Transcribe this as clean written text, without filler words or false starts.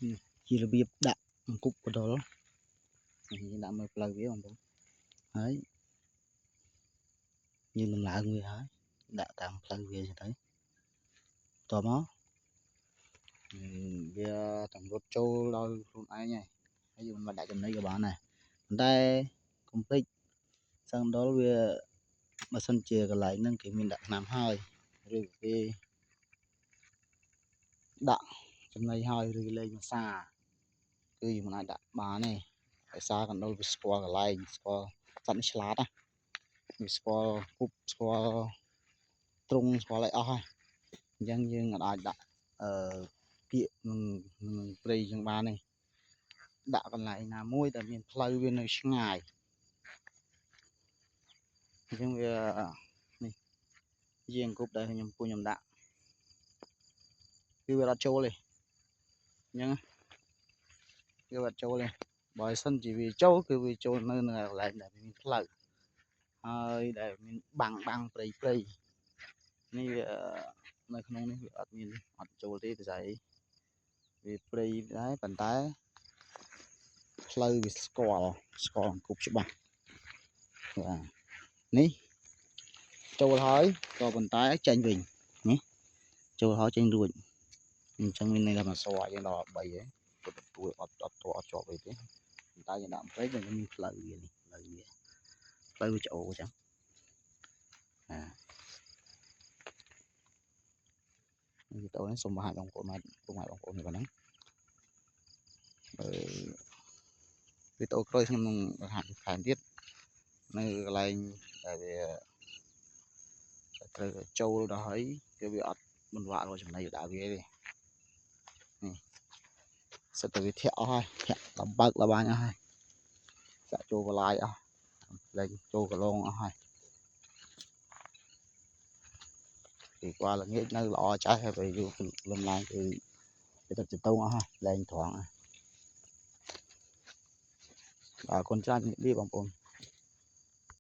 នេះជារបៀបដាក់អង្គប់កណ្ដុរនេះយើងដាក់មើលផ្លូវវាបងប្អូនហើយយើងដំឡើងវាហើយដាក់តាមផ្លូវវាចឹងទៅតមកវាទាំងរត់ចូលដល់ខ្លួនឯងហើយហើយយើងមិនបាច់ដាក់ចំណីក៏បានដែរប៉ុន្តែកុំភ្លេចសឹងដល់វាបើសិនជាកន្លែងហ្នឹងគេមានដាក់ថ្នាំហើយឬគេដាក់ចំណីហើយឬលេងភាសាគឺយើងមិនអាចដាក់បានទេដោយសារកណ្ដុរវាស្គាល់កន្លែងស្គាល់សត្វនេះឆ្លាតណាវាស្គាល់គប់ស្គាល់ទ្រុងស្គាល់អីអស់ហើយអញ្ចឹងយើងអាចដាក់អឺគៀកនឹងនឹងព្រៃចឹងបានទេដាក់កន្លែងណាមួយដែលមានផ្លូវវានៅឆ្ងាយអញ្ចឹងវានេះជាអង្គប់ដែលខ្ញុំពួកខ្ញុំដាក់គឺវាអត់ចូលទេអញ្ចឹងគឺអត់ចូលទេបើសិនជាវាចូលគឺវាចូលនៅនៅកន្លែងដែលមានផ្លូវហើយដែលមានបាំងបាំងព្រៃព្រៃនេះវានៅក្នុងនេះវាអត់មានអត់ចូលទេព្រោះអីវាព្រៃដែរប៉ុន្តែផ្លូវវាស្គាល់ស្គាល់អង្គប់ច្បាស់បាទនេះចូលហើយក៏ប៉ុន្តែចេញវិញនេះចូលហើយចេញរួចអញ្ចឹងមានន័យថាមកសយើងដល់3ហើយទៅទួយអត់អត់តអត់ជាប់អីទេប៉ុន្តែយើងដាក់ព្រៃវាមានផ្លូវវានេះផ្លូវវាផ្លូវវាច្អូអញ្ចឹងអាវីដេអូនេះសូមបង្ហាញបងប្អូនមកពុកម៉ែបងប្អូនប៉ុណ្ណឹងអឺវីដេអូក្រោយខ្ញុំនឹងបង្ហាញថែមទៀតនៅកន្លែងដែលវាត្រូវចូលដល់ហើយគឺវាអត់មិនវាក់រកចំណីដាក់វាទេនេះសិតតែវាធាក់អស់ហើយធាក់ដល់បើកលបាញ់អស់ហើយចាក់ចូលកលាយអស់លែងចូលកឡងអស់ហើយពីគាត់ល្ងាចនៅល្អចាស់ហើយពេលយូរលំឡើងគឺវាទឹកចតងអស់ហើយលែងត្រង់អរគុណច្រើនជំរាបលាបងប្អូន។